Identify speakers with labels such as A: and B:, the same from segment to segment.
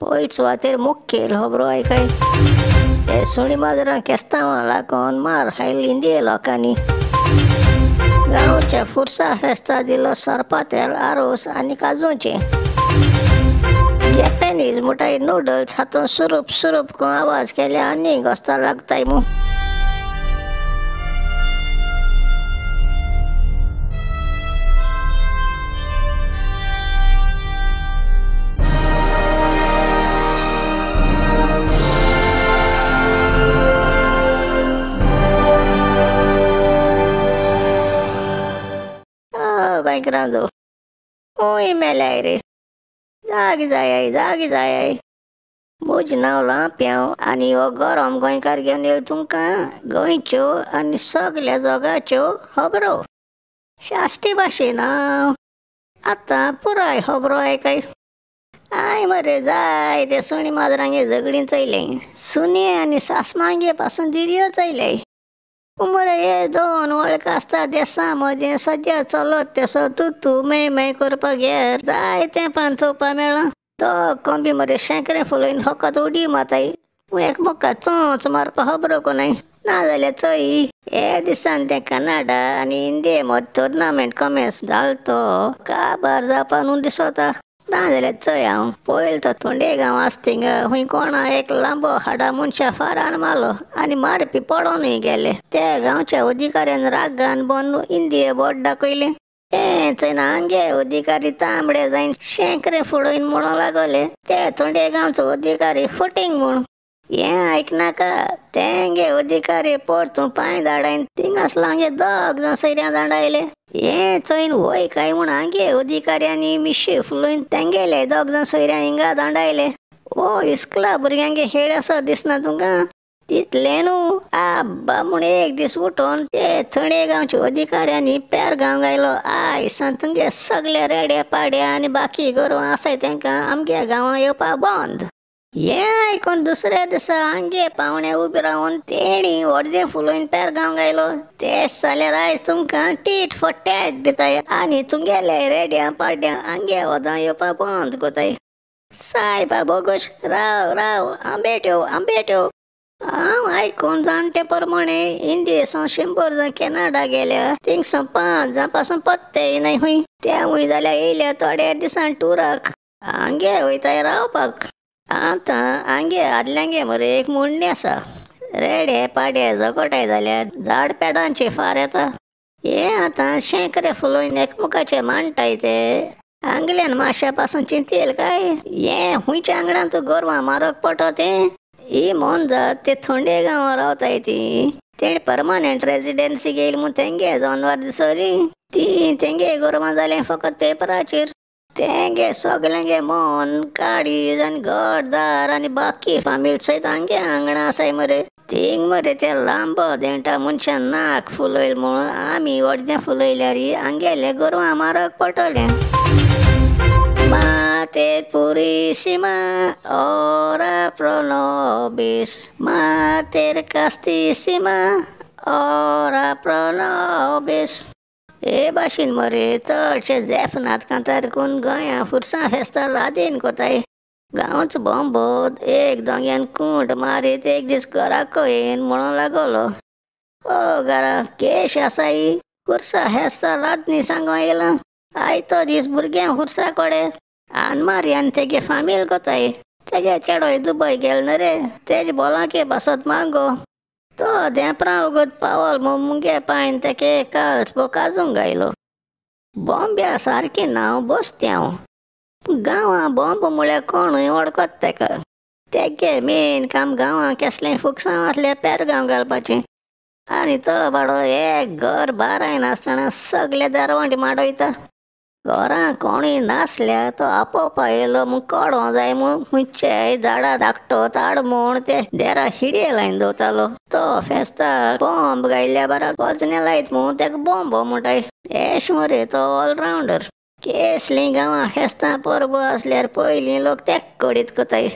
A: पयले सुवातेर मुखेल खबरो आयकाय. हे सुणी माजरां केस्तांवां लागून मार खायली इंदिये लोकांनी. गांवच्या फुरसा फेस्ता दिलो सरपातेल आरोस आनी काजूचें. जॅपनीज मुठाय नुडल्स हातून सुरूप सुरूप करून आवाज केल्या आनी घोस्ता लागताय मू. गोंयकारांचो हूंय मेल्याय रे. जागी जाय जागी जाय. म्हजें नांव लांप्यांव आनी हो गरम गोंयकार घेवन येयलो तुमकां गोंयच्यो आनी सगल्या जगाच्यो खबरो साश्टी भाशेन. हांव आतां पुराय खबरो आयकाय. I मरे जाय ते सुणी माजरांगे झगडीं चोयलें, सुने आनी सासमांगे पासून दिरयो चोयले. मरे हे दोन वळख आसता देसा मदें सद्या चलत तेसो तूं तूं मे मे करपाक येर जाय तें पान चोवपा मेळ्ळां. तो कोंबी मरे शेंकरें फुलोवन फकत उडी माताय एकमुका चोंच मारपा खबरो कोनाय. नाजाल्यार चोय हे दिसान तें कनाडा आनी इंडिये मद टुर्नामेंट कमेस जालो तो काबार जावपा न्हू दिसोता. नाजाल्यार चोय हांव पयलो तो थोंडे गांव आसा थिंगा खूंय कोणा एक लांबो हाडा मनशा फारान मारलो आनी मारपी पडोनूय गेले. त्या गांवच्या अधिकाऱ्यान रागान बंद इंदिये बोट दाखयलें. तें चोयना हांगे अधिकारी तांबडे जायन शेंकरे फुडोवन म्हणूंक लागले ते थोंडे गांवचो अधिकारी फटींग म्हूण. हें आयकनाका तेंगे अधिकारी परतून पांय धाडायन थिंगासलो हांगे दोग जाण सोयऱ्यां धाडायले. हें चोयन वय काय म्हूण हांगे अधिकाऱ्यांनी मिशी फुलोवन तेंगेले दोग जाण सोयऱ्यां हिंगा धाडायले. ओ इस्कला भुरग्यांगे खेळ आसा दिसना तुमकां तितलें न्हू. आब्बा म्हूण एक दीस उठोवन ते थंडे गांवच्या अधिकाऱ्यांनी पेर गांव गायलो. आयसान तुमगे सगळे रेडे पाडे आनी बाकी गोरवां आसाय तेंकां आमगे गांवां येवपा बंद. हें आयकून दुसऱ्या दिसा हांगे पावणे उबे रावन तेणी अर्दें फुलोवन पेर गांव गायलो. तेच जाल्यार आयज तुमकां टीट फॉर टॅट दिताय आनी तुमगेले रेड्यां पाड्यां हांगे वदां येवपा बंद कोताय. सायबा बोगोश राव राव आंबेट्यो आंबेट्यो. हांव आयकून जाणटे प्रमाणे इंडियेसून 100 जाण कॅनडा गेल्या, थिंगसून 5 जाण पासून पत्ते येनाय खूंय. ते जाल्यार येयल्या थोड्या दिसान टुराक हांगे वयताय रावपाक. आतां हांगे आदल्यांगे मरे एक म्हणणें आसा, रेडे पाडे जगोटाय जाल्यार झाड पेडांची फार येता. हें आतां शेंकरे फुलोवन एकमुखाचे मांडटाय ते हांगल्यान माश्या पासून चिंतयल काय हें खुंयच्या आंगणान तूं गोरवां मारक पडटो तें. ही मोनजात ते थोंडे गांवां रावताय ती तेणी परमनंट रेजिडेन्सी घेयली म्हूण तेंगे जनवार दिसली ती तेंगे गोरवां जालें फकत पेपराचेर. तेंगे सगल्यांगे मन काळीज आनी घरदार आनी बाकी फामील सयत हांगे आंगणां आसाय मरे. थिंग मरे ते लांबो देंटा मनशान नाक फुलयल म्हूण आमी अर्दें फुलयल्यार हांगेले गोरवां मारक पडटलें. Mater purissima, ora pro nobis. Mater castissima, ora pro nobis. हे भाशेन मरे चडशे जेफनात कांतार करून गोंया फुरसां फेस्तां लादीन कोताय. गांवचो बोंबो एक दोंग्यान कुंट मारीत एक दीस घराको येयन म्हणूंक लागलो. ओ घरा केश आसाय फुरसां फेस्तां लादनी सांगो येयलां. आयतो दीस भुरग्यांक फुरसा कोडे आनमारी आनी तेगे फामील कोताय. तेगे चेडोय दुबय गेल न्हू रे तेजे बोलाके बसत मागो. तो धेंपरां वगत पावल म्हूण मुगे पांयन तेके काल्स काजूंक गायलो. बॉम्ब्या सारकें नांव बोस्त्यांव. गांवां बॉम्ब म्हळ्यार कोणूय वळखत तेका. तेगे मेन काम गांवां केसलें फुकसांव आसल्यार पेरगांव घालपाचें. आनी तो बाडो एक घर बाराय नासतना सगळे दारवांटी माडयता. घरां कोणूय नासल्यार तो आपोवपा येयलो म्हूण कोडो जाय म्हूण खंयच्याय झाडा धाकटो ताड म्हूण ते देरा हिडये लायन दवरतालो. तो फेस्ताक बॉम्ब गायल्या बरा वजने लायत म्हूण तेका बॉम्ब म्हणटाय. एश मरे तो ऑलरावंडर. केसलीं गांवां फेस्तां परबो आसल्यार पयलीं लोक तेक कडीत कोताय.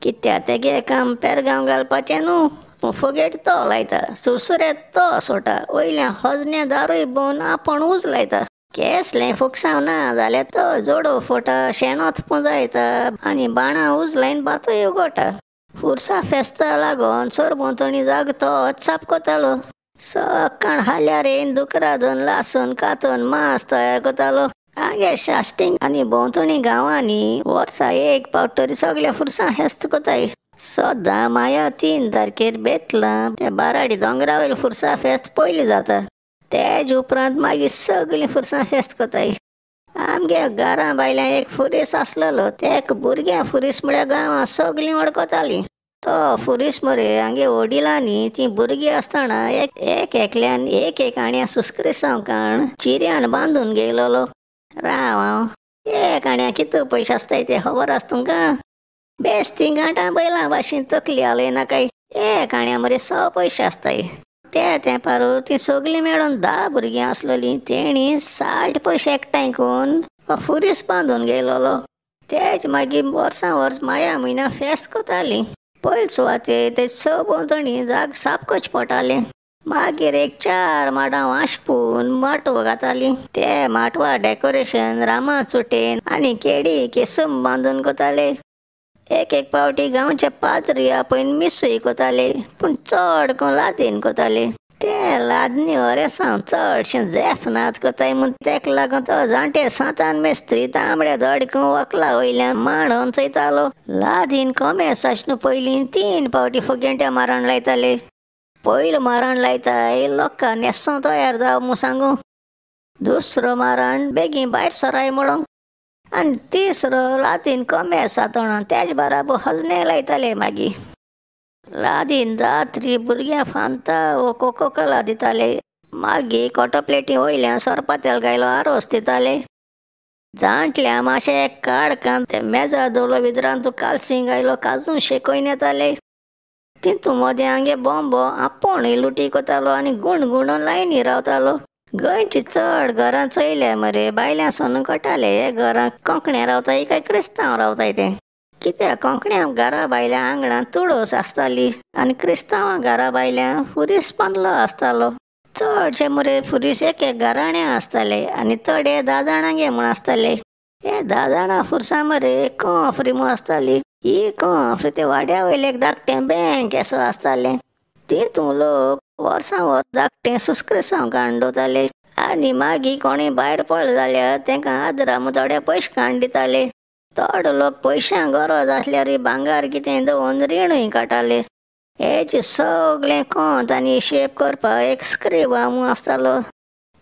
A: कित्याक तेगे काम पेरगांव घालपाचें न्हू. फोगेट तो लायता, सुरसुरे तो सोडटा, वयल्यान हजने दारूय बोवन आपूण उज लायता. केसलें फुकसांव ना जाल्यार तो जोडो फोटा शेणोत पुंजायता आनी बाणां उजलायन भातूय उगोटा. फुरसां फेस्ता लागोन सरभोंवतणी जागो तोच साफ कोतालो. सकाळ हाल्यार येवन दुकरा धरून लासून कातून मांस तयार करतालो. हांगे साश्टीक आनी भोंवतणी गांवांनी वर्सा एक फावट तरी सगळ्या फुरसां फेस्त कोताय. सदां माया 3 तारखेर बेतलां त्या बाराडी दोंगरा वयल्या फुरसां फेस्त पयलीं जाता. तेज उपरांत मागीर सगळीं फुरसां फेस्त कोताय. आमगे घरां भायल्यान एक फुरीस आसलेलो, तेका भुरग्यां फुरीस म्हळ्यार गांवां सगळीं वळखतालीं. तो फुरीस मरे हांगे वडिलांनी तीं भुरगीं आसतना एक एकल्यान एक एक आण्या सुस्क्रिसांव काण चिऱ्यान बांदून घेयलेलो. राव हांव एक आण्या कितू पयशे आसताय ते खबर आसा तुमकां? बेस तीं गांठां बैलां भाशेन तकली हालयनाकाय. एक आण्या मरे 100 पयशे आसताय. ते तेंपार तीं सगळीं मेळून 10 भुरगीं आसलेलीं, तेणी 60 पयशे एकठांय करून फुरीस बांदून घेयलेलो. तेज मागीर वर्सां वर्स माया म्हयन्या फेस्त कोतालीं. पयले सुवातेर ते सरभोंवतणी जाग साफ करचें पडटालें. मागीर एक 4 माडां वांशपून माटव घातालीं. ते माटवा डेकोरेशन रामा चुटेन आनी केडी केसम बांदून कोताले. एक एक पावटी गांवचे पाद्री आपयन मिसूय कोताले, पूण चड करून लादीन कोताले. ते लादनी ओरेसांव चडशें जेफनात कोताय म्हूण तेका लागून तो जाणटे सांतान मेस्त्री तांबड्या धडकून वकला वयल्यान मांडोवन चोयतालो. लादीन कोमेस आसना पयलीं 3 फावटी फुगेंट्या मारण लायताले. पयलो मारण लायताय लोकां न्हेसों तयार जाव म्हूण सांगू, दुसरो मारण बेगीन भायर सराय म्हणून, आनी तिसरो लादीन कोमेस जातना तेज बराबर हजने लायताले. मागीर लादीन जात्री भुरग्यां फांता वो कोकोकोला दिताले. मागीर कोटो प्लेटी वयल्यान सोरपातेल घायलो आरोस दिताले. जाणटल्या मातशें एक काडकान ते मेजार दवरलो विद्रांत कालसीं घायलो काजून शेकोवन येताले. तितू मदें हांगे बोंबो आपूण लुटी कोतालो आनी गुणगुणून लायनी रावतालो. गोंयची चड घरां चोयल्या मरे बायल्यां सोनून कळटाले हे घरां कोंकणे रावताय काय क्रिस्तांव रावताय ते. कित्याक कोंकण्या घरा भायल्या आंगणांत तुळस आसताली आनी क्रिस्तांवां घरा भायल्या फुरीस बांदलो आसतालो. चडशे मरे फुरीस एक एक घराण्या आसताले आनी थोडे 10 जाणांगे म्हूण आसताले. हे 10 जाणां फुरसां मरे कोंफ्री म्हूण आसताली. ही कोंफ्री ते वाड्या वयले एक धाकटें बँक असो आसतालें. तितून लोक वर्सां वर्स धाकटें सुस्क्रिसांव काडून दवरताले आनी मागीर कोणूय भायर पडलो जाल्यार तेंकां आदरा म्हूण थोडे पयशे काडून दिताले. थोडे लोक पयशांक गरज आसल्यारूय भांगर कितें दवरून रिणूय काडटाले. हेजे सगळें कोंत आनी हिशेब करपाक एक स्क्रिबा म्हूण आसतालो.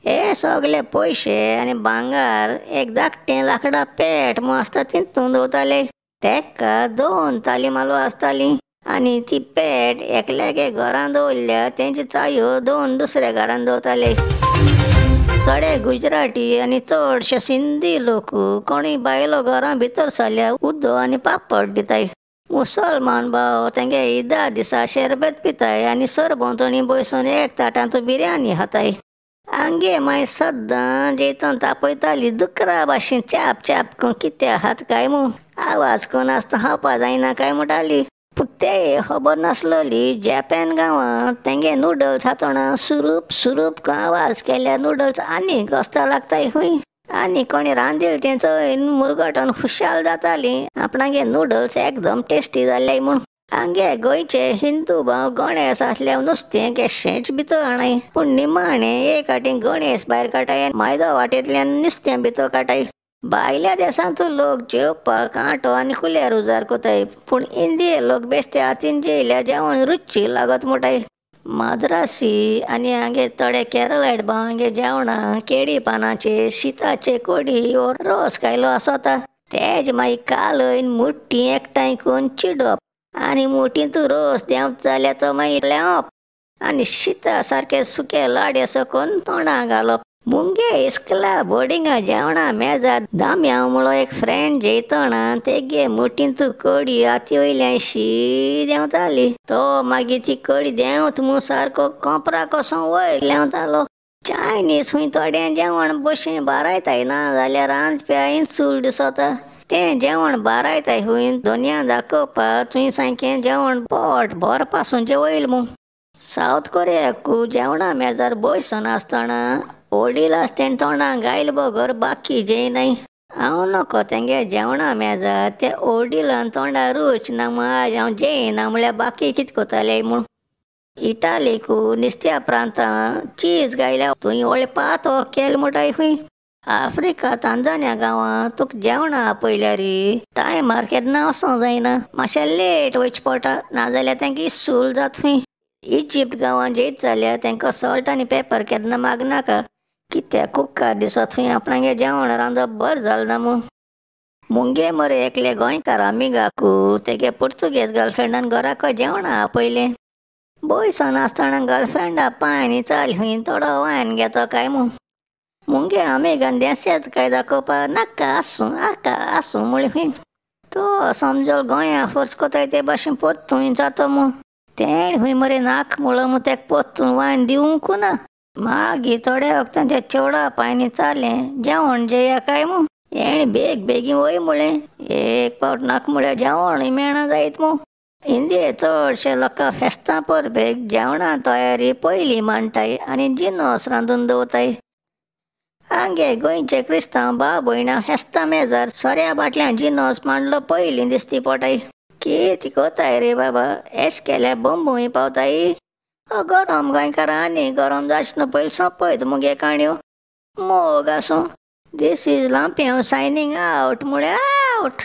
A: हे सगळे पयशे आनी भांगर एक धाकटें लांकडा पेट म्हूण आसता तितून दवरताले. तेका 2 ताली मालो आसताली आनी ती पेट एकल्यागे घरान दवरल्या तेंची चायो 2 दुसऱ्या घरान दवरताले. थोडे गुजराती आनी चडशे सिंधी लोक कोणूय बायलो घरां भितर सरल्यार उदो आनी पापड दिताय. मुसलमान भाव तेंगे ईदा दिसा शरबत पिताय आनी सरभोंवतणी बसून एक ताटांत बिर्याणी खाताय. आमगे मागीर सद्दां जेतन तापयताली दुकरा भाशेन चाप चाप करून कित्याक हात काय म्हूण आवाज करून आसता खावपा जायना काय म्हणटाली. पूण ते खबर नासलोली जॅपॅन गांवांत तेंगे नुडल्स हातोणा सुरूप सुरूप आवाज केल्यार नुडल्स आनी घोस्ता लागताय खंय. आनी कोणी रांदील तें चोयन मुरगटोन खुशाल जाताली आपणागे नुडल्स एकदम टेस्टी जाल्ले म्हूण. आमगे गोंयचे हिंदू भाव गणेश आसल्यार नुस्तें केशेंच भितर हाणाय, पूण निमाणें एक फावटी गणेश भायर काडाय मायदो वाटेंतल्यान नुस्तें भितर काडाय. भायल्या देशांत लोक जेवपाक कांटो आनी कुलेर उजार कोताय, पूण इंदिये लोक बेश्टे हातीन जेयल्यार जेवण रुची लागत म्हणटाय. मद्रासी आनी हांगे थोडे केरलायट भाव हांगे जेवणां केळी पानाचे शिताचे कोडी वो रोस खायलो आसता. तेज मागीर कालयन मुट्टी एकठांय करून चिडप आनी मुठींत रोस देंवत जाल्यार तो मागीर लेंवप आनी शिता सारके सुके लाडे करून तोंडां घालप. मुगे इस्कला बोर्डिंगा जेवणा मेजार दाम्यांव म्हणो एक फ्रेंड जेयतना तेगे मुठींत कडी हाती वयल्यान शी देंवताली. तो मागीर ती कडी देंवत म्हूण सारको कोपरा कसो वयर लेंवतालो. चायनीज खंय थोडें जेवण बशें बारायताय ना जाल्यार रांदप्या चूल दिसता. तें जेवण बारायताय खंय दोनया दाखोवपाक तुवें सामकें जेवण पोट भरपासून जेवयल म्हूण. सावथ कोरियाकू जेवणा मेजार बसून आसतना ओडील आस तेणें तोंडां गायल बगर बाकी जेयनाय. हांव नको तेंगे जेवणा मेजार ते ओडिलान तोंडा रूच ना म्हूण आज हांव जेयना म्हळ्यार बाकी कित कोताले म्हूण. इटालीकू निस्त्या प्रांतां चीज गायल्या तुंय व्हडलें पातो केल म्हणटाय खंय. आफ्रिका तांजान्या गांवां तुका जेवणां आपयल्यार टायमार केन्ना वचोंक जायना, मातशें लेट वयचें पडटा, नाजाल्यार तेंका इसूल जाता खंय. इजिप्त गांवां जेयत जाल्यार तेंकां सॉल्ट आनी पेपर केन्ना मागनाका, कित्याक कुक्कार दिसत खंय आपणागे जेवण रांदप बरें जालें ना म्हूण. मुंगे मरे एकले गोंयकार आमिगाकू तेगे पुर्तुगेज गर्लफ्रेंडान घराक जेवणां आपयलें. बोयसान आसतना गर्लफ्रेंडा पांयांनी चाल खंय थोडो वायन घेतो काय म्हूण. मुगे आमिगान देंसेत काय दाखोवपा नाका आसूं आका आसूं म्हळें खंय. तो समजो गोंया फोर्स कोताय ते भाशेन परतून जातो म्हूण. तेणें खंय मरे नाक म्हळो म्हूण तेका परतून वायन दिवंकू ना. मागीर थोड्या वखदान त्या चेवडा पांयांनी चालें जेवण जेया काय म्हूण. हेणें बेग बेगीन वय म्हळें, एक पावट नाका म्हळ्यार जेवणूय मेळना जायत म्हूण. इंडिये चडशे लोकां फेस्तां परबेक जेवणां तयारी पयलीं मांडटाय आनी जिनस रांदून दवरताय. आमगे गोंयचे क्रिस्तांव भाव भयणां फेस्तां मेजार सोऱ्या बाटल्यां जिनस मांडलो पयलीं दिसती पोटाय. कितें कोताय रे बाबा, एश केल्यार बंबूय पावताय. गरम गोंयकारां आनी गरम जायच न्हू पयलीं सोंपयत मुगे काणयो. मोग आसूं. This is Lampiao signing out म्हळ्यार आवट.